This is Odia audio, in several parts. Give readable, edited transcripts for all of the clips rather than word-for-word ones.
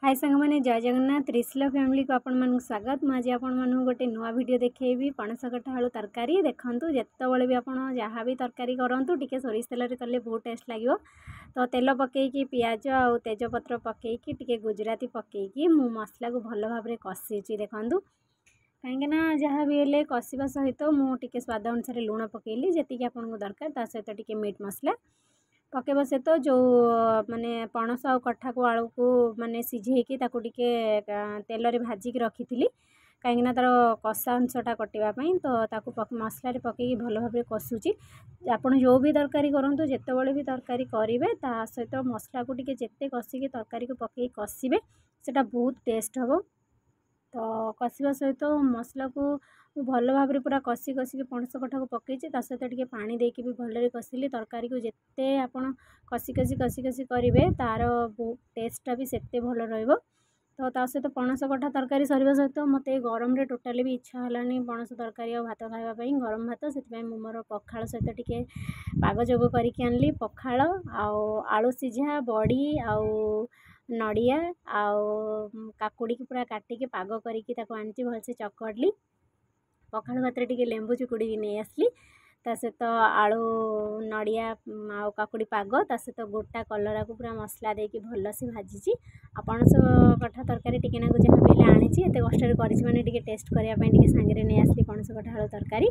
ହାଇ ସାଙ୍ଗମାନେ, ଜୟ ଜଗନ୍ନାଥ। ରିସିଲା ଫ୍ୟାମିଲିକୁ ଆପଣମାନଙ୍କୁ ସ୍ୱାଗତ। ମୁଁ ଆଜି ଆପଣମାନଙ୍କୁ ଗୋଟେ ନୂଆ ଭିଡ଼ିଓ ଦେଖେଇବି, ପଣସ କଠା ଆଳୁ ତରକାରୀ। ଦେଖନ୍ତୁ, ଯେତେବେଳେ ବି ଆପଣ ଯାହା ବି ତରକାରୀ କରନ୍ତୁ, ଟିକେ ସୋରିଷ ତେଲରେ କଲେ ବହୁତ ଟେଷ୍ଟ ଲାଗିବ। ତ ତେଲ ପକାଇକି, ପିଆଜ ଆଉ ତେଜପତ୍ର ପକାଇକି, ଟିକେ ଗୁଜୁରାତି ପକାଇକି ମୁଁ ମସଲାକୁ ଭଲ ଭାବରେ କଷିଛି। ଦେଖନ୍ତୁ, କାହିଁକିନା ଯାହା ବି ହେଲେ କଷିବା ସହିତ ମୁଁ ଟିକେ ସ୍ୱାଦ ଅନୁସାରେ ଲୁଣ ପକାଇଲି, ଯେତିକି ଆପଣଙ୍କୁ ଦରକାର। ତା ସହିତ ଟିକେ ମିଟ୍ ମସଲା ପକାଇବା ସହିତ ଯେଉଁ ମାନେ ପଣସ ଆଉ କଠାକୁ, ଆଳୁକୁ ମାନେ ସିଝେଇକି ତାକୁ ଟିକେ ତେଲରେ ଭାଜିକି ରଖିଥିଲି, କାହିଁକିନା ତା'ର କଷା ଅଂଶଟା କଟିବା ପାଇଁ। ତ ତାକୁ ମସଲାରେ ପକାଇକି ଭଲ ଭାବରେ କଷୁଛି। ଆପଣ ଯେଉଁ ବି ତରକାରୀ କରନ୍ତୁ, ଯେତେବେଳେ ବି ତରକାରୀ କରିବେ, ତା ସହିତ ମସଲାକୁ ଟିକେ ଯେତେ କଷିକି ତରକାରୀକୁ ପକାଇକି କଷିବେ, ସେଇଟା ବହୁତ ଟେଷ୍ଟ ହେବ। ତ କଷିବା ସହିତ ମସଲାକୁ ମୁଁ ଭଲ ଭାବରେ ପୁରା କଷି କଷିକି ପଣସ କଠାକୁ ପକାଇଛି। ତା ସହିତ ଟିକେ ପାଣି ଦେଇକି ବି ଭଲରେ କଷିଲି। ତରକାରୀକୁ ଯେତେ ଆପଣ କଷି କଷି କଷି କଷି କରିବେ, ତା'ର ଟେଷ୍ଟଟା ବି ସେତେ ଭଲ ରହିବ। ତ ତା ସହିତ ପଣସ କଠା ତରକାରୀ ସରିବା ସହିତ ମୋତେ ଗରମରେ ଟୋଟାଲି ବି ଇଚ୍ଛା ହେଲାନି ପଣସ ତରକାରୀ ଆଉ ଭାତ ଖାଇବା ପାଇଁ, ଗରମ ଭାତ। ସେଥିପାଇଁ ମୁଁ ମୋର ପଖାଳ ସହିତ ଟିକେ ପାଗ ଯୋଗ କରିକି ଆଣିଲି। ପଖାଳ ଆଉ ଆଳୁ ସିଝା, ବଡ଼ି ଆଉ ନଡ଼ିଆ ଆଉ କାକୁଡ଼ିକି ପୁରା କାଟିକି ପାଗ କରିକି ତାକୁ ଆଣିଛି, ଭଲସେ ଚକଡ଼ିଲି। ପଖାଳ ଭାତରେ ଟିକେ ଲେମ୍ବୁ ଚୁକୁଡ଼ିକି ନେଇ ଆସିଲି। ତା ସହିତ ଆଳୁ, ନଡ଼ିଆ ଆଉ କାକୁଡ଼ି ପାଗ, ତା ସହିତ ଗୋଟା କଲରାକୁ ପୁରା ମସଲା ଦେଇକି ଭଲସେ ଭାଜିଛି। ଆଉ ପଣସ କଠା ତରକାରୀ ଟିକେ ନାକୁ ଯାହା ବି ହେଲେ ଆଣିଛି, ଏତେ କଷ୍ଟରେ କରିଛି ମାନେ ଟିକେ ଟେଷ୍ଟ କରିବା ପାଇଁ ଟିକେ ସାଙ୍ଗରେ ନେଇ ଆସିଲି ପଣସ କଠା ଆଳୁ ତରକାରୀ।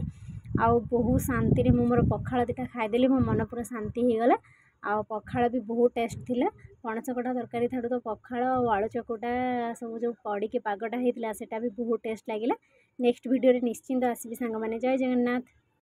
ଆଉ ବହୁତ ଶାନ୍ତିରେ ମୁଁ ମୋର ପଖାଳ ଦୁଇଟା ଖାଇଦେଲି, ମୋ ମନ ପୁରା ଶାନ୍ତି ହେଇଗଲା। ଆଉ ପଖାଳ ବି ବହୁତ ଟେଷ୍ଟ ଥିଲା। ପଣସ କଠା ତରକାରୀ ଠାରୁ ତ ପଖାଳ ଆଉ ଆଳୁ ଚକୁଟା ସବୁ ଯେଉଁ ପଡ଼ିକି ପାଗଟା ହେଇଥିଲା, ସେଇଟା ବି ବହୁତ ଟେଷ୍ଟ ଲାଗିଲା। ନେକ୍ସଟ ଭିଡ଼ିଓରେ ନିଶ୍ଚିନ୍ତ ଆସିବି ସାଙ୍ଗମାନେ। ଜୟ ଜଗନ୍ନାଥ।